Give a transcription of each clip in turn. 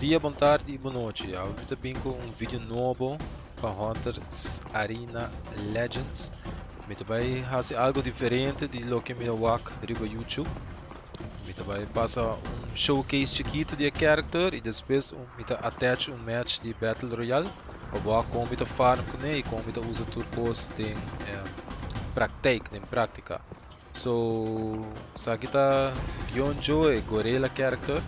dia, bon tardi y bon nochi. Awe mi ta bin cu un video nobo pa Hunters Arena Legends. Mi ta bay haci algo diferente di loke mi a wak riba YouTube. Mi ta bay pasa un showcase chikito di e character y despues mi ta attach un match di Battle Royale pa bo wak con mi ta farm cune y con mi ta usa tur cos den praktijk, den practica. So esaki ta Gyonjo e gorilla character.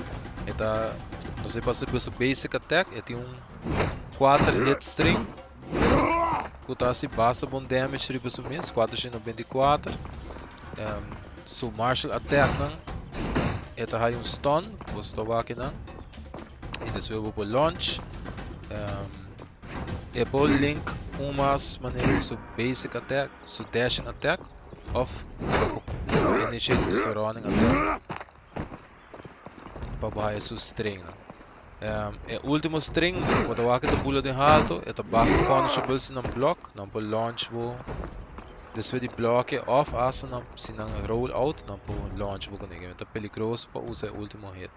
E ta nos e pasa ku su basic attack e tin un 4 hit string ku ta hasi basta bon damage riba su mes 494. Um, su martial attack nan e ta hay un stun bo ta wak nan y despues bo por launch. Um, e por link un mas manera su basic attack, su dashing attack of initiate su running attack pa bo haya su string nan. Um, e ultimo string, bo ta wak e ta bula den halto, e ta basta punishable si nan block, nan por launch bo despues di block of hasta nan, si nan roll out, nan por launch bo kuné. Ta peligroso pa usa e ultimo hit.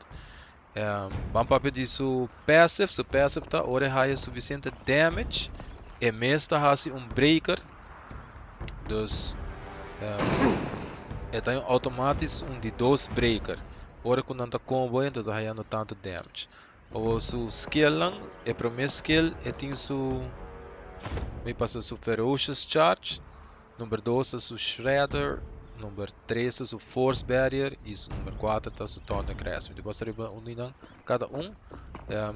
Um, ban papia di su passive, su passive ta ora e haya suficiente damage, e mes ta hasi un breaker. Dus um, e ta un automatisch un di dos breaker. Ora ku nan ta combo ento ta hayando tanto damage. O su skill lang, e prome skill e tin su mi pasa su ferocious charge. Number 2 ta su shredder, number 3 ta su force barrier y su number 4 ta su thunder grasp. Mi ta pasa riba un di nan cada un. Um,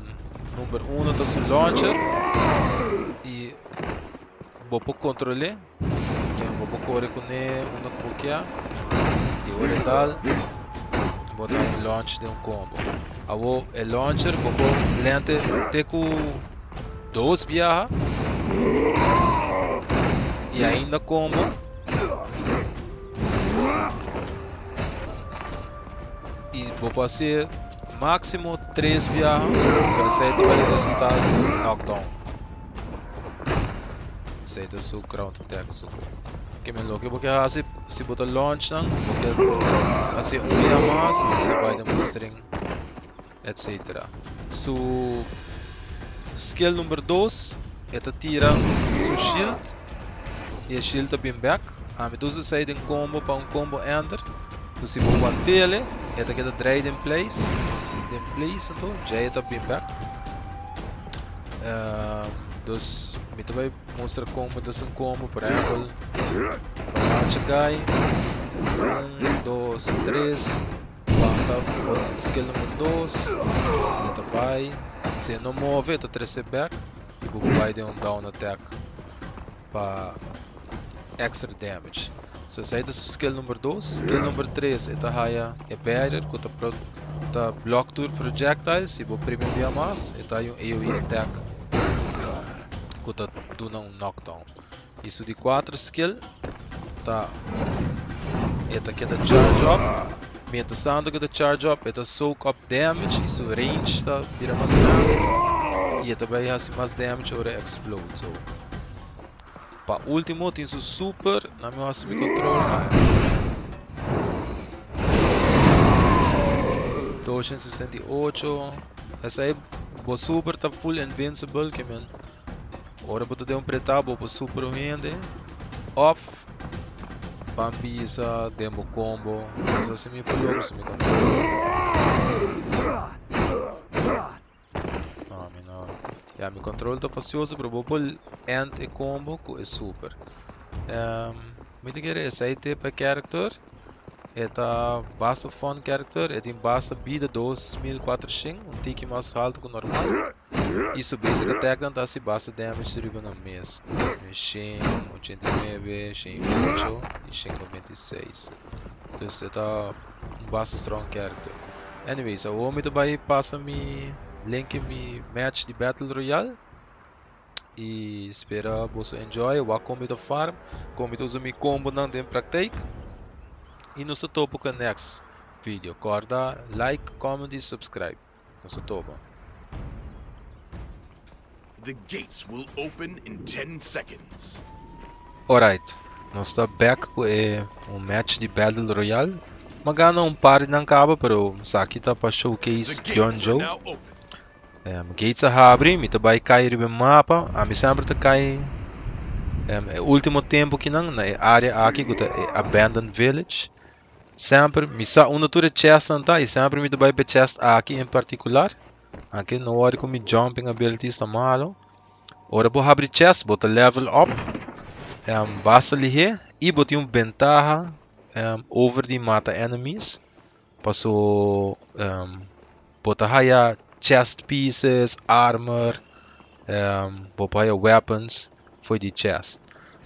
number 1 ta su launcher y bo por control'é. Bo por core kuné unda ku bo kier. Y ora tal bo ta un launch den un combo. Awo e launcher bo por lente te ku dos biaha y ainda combo. Y bo por hacer máximo 3 biaha, pero esey ta bay resulta knockdown. Esey ta su ground attack. Su ke men loke bo ke haci si bo ta launch nan, bo ke haci un bia mas, esey bay den bo string, etc. Su skill number 2, e ta tira su shield y e shield ta bin back. Ami ta usa esey den combo pa un combo ender. So si bo wantele, e ta keda draai den place, den place anto, djei e ta bin back. Um, dus mi ta bay mustra con mi ta haci un combo, por ehempel, pa launch a guy, 1, 2, 3, wanta skill number 2, e ta bay, si e no move e ta trece back y bo por bay den un down attack pa extra damage. So esey ta su skill number 2. Skill number 3 e ta haya e barrier ku ta pro ta block tur projectiles. Si bo primi un bia mas e ta haya un AoE attack ku ta duna un knockdown. Y su di 4 skill ta e ta keda charge up. Mientras tanto ku e ta charge up e ta soak up damage y su range ta bira mas grandi y e ta bay hasi mas damage ora e explode. So pa ultimo tin su super, na mi hasi mi control. Ah, 268. Esey bo super ta full invincible ke men. Ora bo ta den un preta bo por super un hende of ban bisa den bo combo. Nos hasi mi por logra su mi control. No, mi no. Ya, mi control ta fastioso, pero bo por end e combo ku e super. Um, mi ta kere esei te pa character. E ta basta fun character. E tin basta bida 2400, un tiki mas alto ku normal. Y su basic attack dan ta hasi basta damage riba nan mes. 189, 108 y 196. Dus e ta un basta strong character. Anyways, awor mi ta bay pasa mi link in mi match di Battle Royale. Y spera boso enjoy. Wak kon mi ta farm, kon mi ta usa mi combo nan den praktijk. Y nos ta topa ku e next video. Korda like, comment y subscribe. Nos ta topa. The gates will open in 10 seconds. Alright, nos ta back ku e un match di Battle Royale. M'a gana un par di nan kaba, pero esaki ta pa showcase The gates Gyonjo. are now open. Gates a habri, mi ta bai kai riba e mapa. Ami semper ta kai e ultimo tempo kinan na e area aki ku ta e Abandoned Village. Semper mi sa unda tur e chestnan ta i semper mi ta bai pa e chest aki en partikular. Anke no worry ku mi jumping abilities ta malo. Ora bo habri chest bo ta level up basta lihé i bo tin un bentaha over di mata enemies. Paso bo ta haya chest pieces, armor, bo por haya weapons for di chest.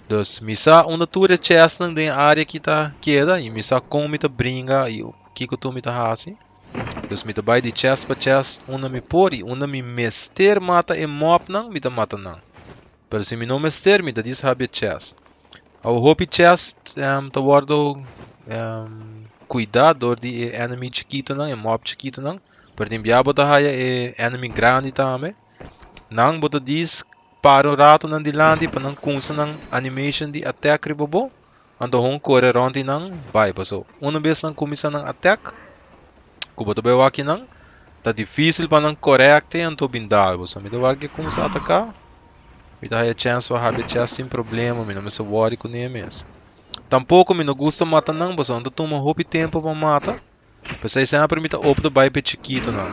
Dus mi sa unda tur e chestnan den e area aki ta keda i mi sa kon mi ta bringa i kiko tur mi ta hasi. Dus mi ta bai di chest pa chest unda mi por i unda mi mester mata e mobnan mi ta mata nan. Pero si mi no mester mi ta dis habia chest. Awo hopi chest ta wordo cuida door di e enemy chikitonan, e mob chikitonan. Pero tin bia bo ta haya e enemy grandi tambe. Nan bo ta dis para un rato nan dilanti pa nan cunsa nan animation di attack riba bo. Anto hon core rond di nan bai paso una bes nan cuminsa nan attack cu bo ta bai wak nan ta dificil pa nan correcte anto bin dal bo. So mi ta wak ke cuminsa ataca. Mi ta haya chance pa habia chest sin problema, mi no mester worry cu ne mes. Tampoco mi no gusta mata nan pasobra nan ta tuma hopi tempo pa mata. P'esei semper mi ta opta bai p'e chikitonan.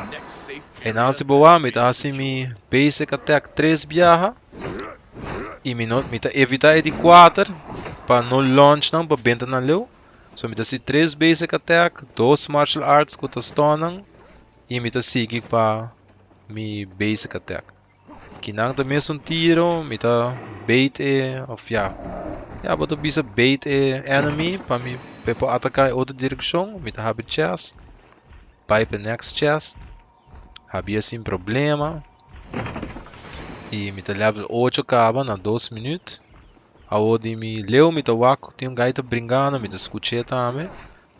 Einan si bo wak mi ta hasi mi basic attack tres biaha y mi no mi ta evita e di kuater pa no launch nan pa benta nan leu. So mi ta hasi tres basic attack, dos martial arts cu ta stun nan y mi ta sigui pa mi basic attack. Kinan ta mesun tiro, mi ta bait e, of ya, ya bo ta bisa bait e enemy pa mi pa e por ataca e otro direccion, mi ta habri chest, bai pa e next chest, habia sin problema, y mi ta level ocho caba na dos minuut, awor di mi leu mi ta wak tin un guy ta bringando, mi ta scuche tambe.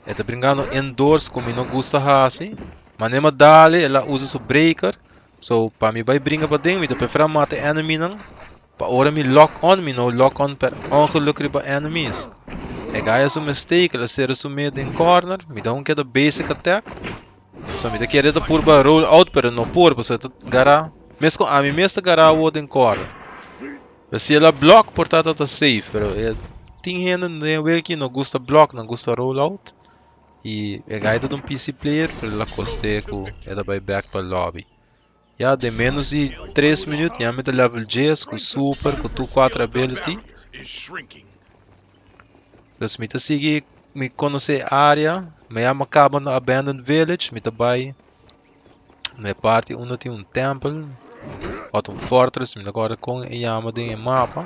E ta bringando indoors ku mi no gusta hasi. Manera mi a dale el a usa su breaker. So pa mi bai bringa paden mi ta prefera mata e enemynan. Pa ora mi lock on mi no lock on per ongeluk riba enemies. E guy a su mistake el a sera su mes den corner. Mi ta un keda basic attack. So mi ta kere ta purba roll out pero no por pasobra e ta gara mes ku ami mes ta gara awor den corner. Pero si el a block por ta ta safe pero e tin hende den wiki no gusta block nan gusta roll out y e guy ta un PC player pero el a coste cu e ta bay back pa lobby. Ya den menos di 3 minuut ya mi ta level 10 cu super cu tur 4 ability. Dus mi ta sigui mi conoce e area mi ya mi a caba na abandoned village mi ta bay Na e parti unda tin un tempel òf un fortress, mi no kòrda kon e yama den e mapa.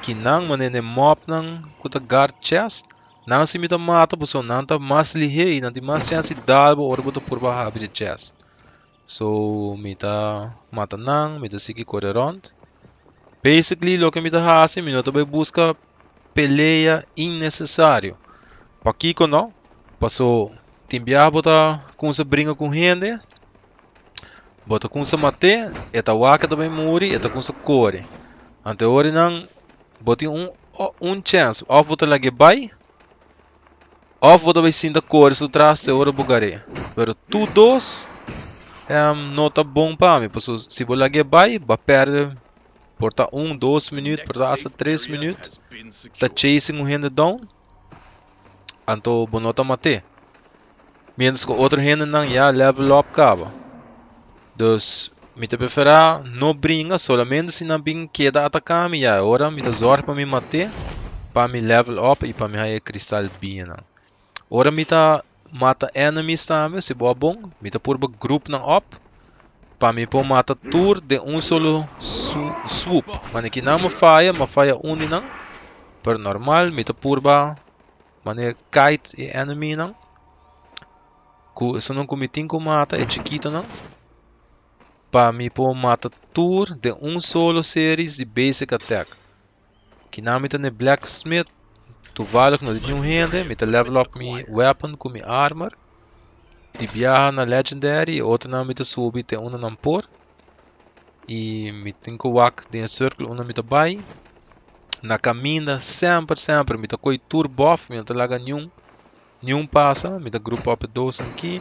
Kinan manera e mobnan ku ta guard chest, nan si mi ta mata pasobra nan ta mas lihé i nan tin mas chèns di dal bo ora bo ta purba habri e chest. So mi ta mata nan, mi ta sigui kore rònt. Basically loke mi ta hasi mi no ta bai buska pelea innesesario. Pakiko no? Paso tin biaha bo ta kumsa bringa ku hende, bo ta kumsa mat'é, e ta wak e ta bai muri, e ta kumsa kore. Anto e ora nan bo tin un un chèns, òf bo ta lag'é bai, òf bo ta bai sinta kore su tras te ora bo gar'é. Pero tur dos no ta bon pa mi, pasobra si bo lag'é bai, bo a pèrdè por ta un, dos minüt, por ta asta tres minüt ta chasing un hende down. Anto bo no ta mat'é. Mientras ku otro hendenan ya level up kaba. Dus mi ta preferá no bringa solamente si nan bin keda ataká mi ya e ora mi ta zòrg pa mi mat'é pa mi level up i pa mi haña e kristal bianan. Ora mi ta mata enemies tambe si bo a bon mi ta purba group nan up pa mi por mata tur den un solo swoop. Manera kinan mi faya, mi a faya un di nan. Pero normal mi ta purba manera kite e enemynan ku esunnan ku mi tin ku mata e chikitonan pa mi por mata tur den un solo series di basic attack. Kinan mi ta na e blacksmith toevallig no tin niun hende mi ta level up mi weapon ku mi armor di biaha na legendary e otronan mi ta subi te unda nan por. Y mi tin cu wak den e circle unda mi ta bay. Na caminda semper semper mi ta coy tur bof, mi no ta laga niun niun pasa, mi ta group up e dos aki.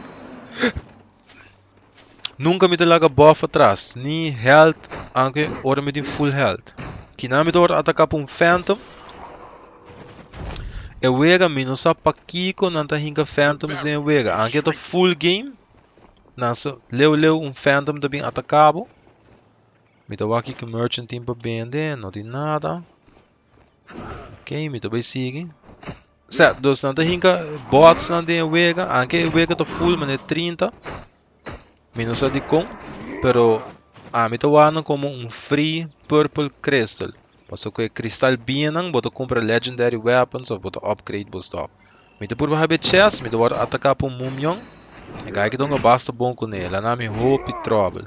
Nunka mi ta laga buff atras, ni health, aunke ora mi tin full health. Kinan mi ta wòrdu ataká pa un phantom. E wega mi no sa pakiko nan ta hinka phantoms den e wega. Aunke ta full game, nan sa leu leu un phantom ta bin ataká bo. Mi ta wak kiko merchant tin pa bende, no tin nada. Ok, mi ta bai sigui. Sa, dus nan ta hinka bots nan den e wega, aunke e wega ta full manera 30. Mi no sa dikon, pero ami ta wak nan komo un free purple crystal. Pasobra ku e kristal biennan bo ta kumpra legendary weapons of bo ta upgrade bo stuff. Mi ta purba habi e chest, mi ta wòrdu ataká pa un mumion. E guy ki ta hunga basta bon kuné, el a na mi hopi trouble.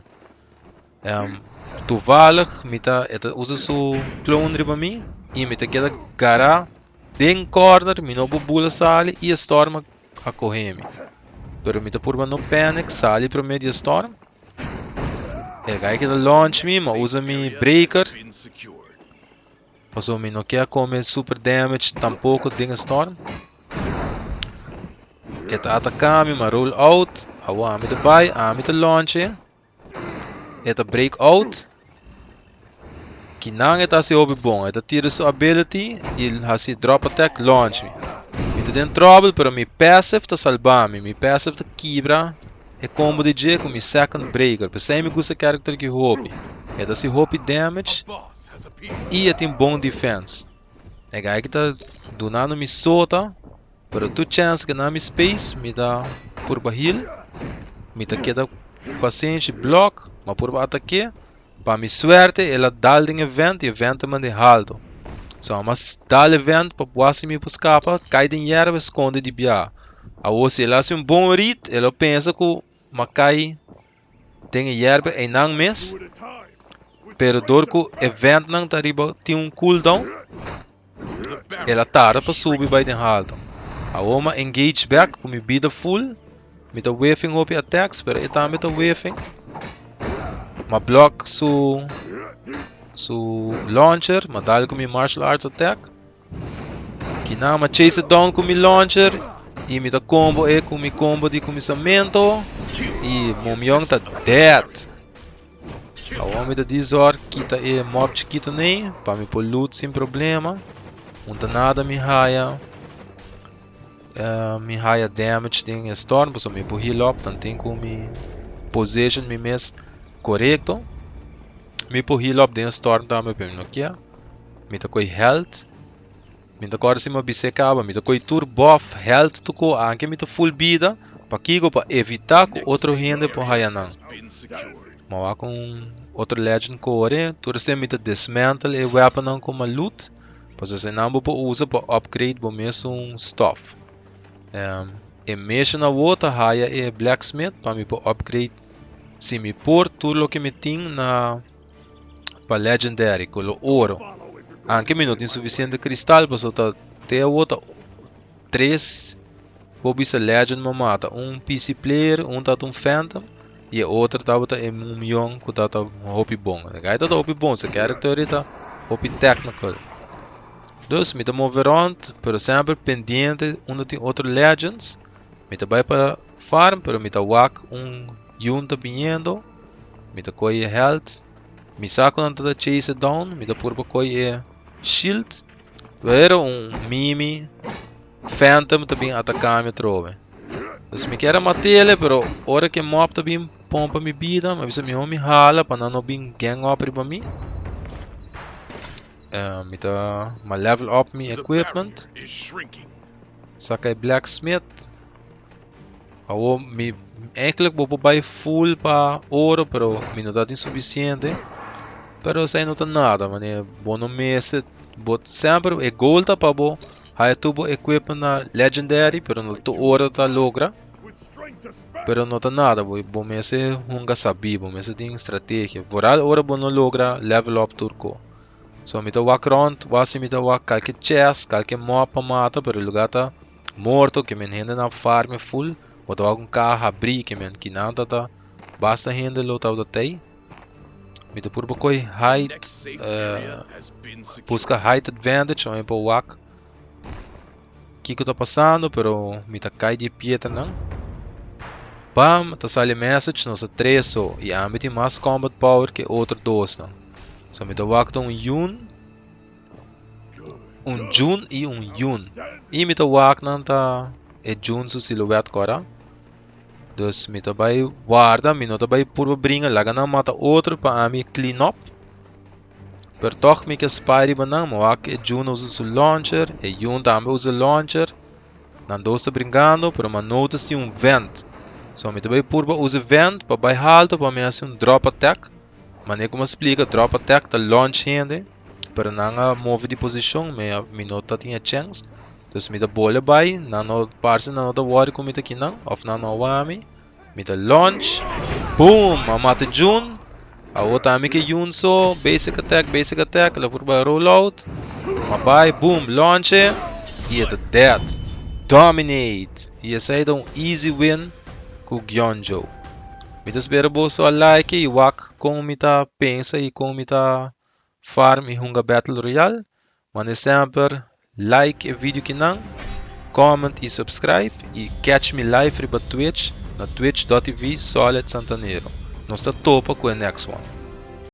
Toevallig mi ta e ta usa su clone riba mi i mi ta keda gará den corner, mi no por bula sali i e storm a kohe mi. Pero mi ta purba no panic, sali promé di e storm. E guy keda launch mi, mi a usa mi breaker pasobra mi no ke a kome super damage tampoko den e storm. E ta ataka mi, mi a roll out, awor ami ta bai, ami ta launch e. E ta break out. Kinan e ta hasi hopi bon. E ta tira su ability y hasi drop attack launch mi. Mi ta den trouble pero mi passive ta salba mi. Mi passive ta kibra e combo di dje cu mi second breaker. P'esey mi gusta e character aki hopi. E ta hasi hopi damage y e tin bon defense. E guy aki ta dunando mi sota. Pero tur chance ku na mi space mi ta purba heal. Mi ta keda pasenshi block, ma purba atake. Pa mi suerte el a dal den e vent y e vent a manda halto. So a mas dal e vent pa wasi mi por skapa, kai den yerba y skonde di bia. Awor si el hasi un bon read, el lo pensa ku m'a kai den e yerba einan mes. Pero dor ku e ventnan ta riba tin un cooldown, el a tarda pa subi bai den halto. Awor m'a engage back ku mi bida full. Mi ta whiffing hopi attacks, pero e tambe ta whiffing. M'a block su launcher, m'a dal ku mi martial arts attack. Kinan m'a chase it down ku mi launcher y mi ta combo e ku mi combo di kuminsamentu y Momion ta dead. Awor mi ta dizor kita e mob chikito nei pa mi por loot sin problema. Un ta nada mi haya mi haya damage den e storm pasobra mi por heal up tanten ku mi position mi mes korekto. Mi por heal up den e storm tambe pero mi no kier. Mi ta koe health. Mi ta kòrda si mi a bis'é kaba, mi ta koe tur buff, health tuko, anke mi ta full bida, pakiko? Pa evitá ku otro hende por haya nan. Mi a wak un otro legend kore, tur esei mi ta dismantle e weaponnan ku mi a loot, pasobra eseinan bo por usa pa upgrade bo mesun stuff. E mission awor ta haya e blacksmith pa mi por upgrade si mi por tur loke mi tin na pa legendary color oro. Aunke mi no tin suficiente cristal pasobra ta te awor ta tres bo bisa legend mi mata. Un PC player, un tabata un phantom y e otro tabata e mumion cu tabata hopi bon. E guy tabata hopi bon, su character ta hopi technical. Dus mi ta move rond pero semper pendiente unda tin otro legends. Mi ta bay pa farm pero mi ta wak un yun ta biniendo. Mi ta koe e health. Mi sa ku nan ta chase down. Mi ta purba koe e shield. Pero un mimi phantom ta bin ataka mi atrobe. Dus mi kier a matele pero ora ke mob ta bin pompa mi bida mi a bisa mihor mi hala pa nan no bin gang up riba mi. Mi ta ma level up mi equipment. Saka e blacksmith. Awor mi eigenlijk bo por bai full pa oro pero mi no ta tin suficiente. Pero esei no ta nada manera bo no mester bo semper e goal ta pa bo haya tur bo equipment na legendary pero no tur ora ta logra. Pero no ta nada bo bo mester hunga sabi bo mester tin strategia. Vooral ora bo no logra level up tur ko. So mi ta wak rond wak si mi ta wak kalke chest kalke mob pa mata pero e lugar ta Morto ke men hende nan farme full bo ta wak un kaha habri ke men kinan ta ta basta hende lo tabata tei mi ta purba koi height buska height advantage pa mi por wak kiko ta pasando pero mi ta kai di e pietranan. Bam, ta sali message, nos ta tres so y ami tin mas combat power ke otro dosnan. So mi ta wak ta un Yun, un Jun y un Yun. Y mi ta wak nan ta e Jun su silhouette kora. Dus mi ta bai warda, mi no ta bai purba bringa, laga nan mata otro pa ami clean up. Pero toch mi ke spy riba nan, mi wak e Jun usa su launcher, e Yun tambe usa launcher. Nan dos ta bringando, pero mi notice tin un vent. So mi ta bai purba usa vent pa bai halto pa mi hasi un drop attack. Manera ku mi a splika, drop attack ta launch hende, pero nan a move di posishon, mi no ta tin e chèns. Dus mi ta bole bai, nan no parse nan no ta worry ku mi ta kinan, òf nan no a wak mi. Mi ta launch, boom, a mata Jun. Awor ta mi ke Yun so, basic attack, basic attack, el a purba roll out. Ma bai, boom, launch e, y e ta dead. Dominate! Y esei ta un easy win ku Gyonjo. Mi ta spera boso a like y wak kon mi ta pensa y kon mi ta farm y hunga Battle Royale. Manda semper like e video kinan, comment y subscribe y catch me live riba Twitch na twitch.tv solidsantanero. Nos ta topa ku e next one.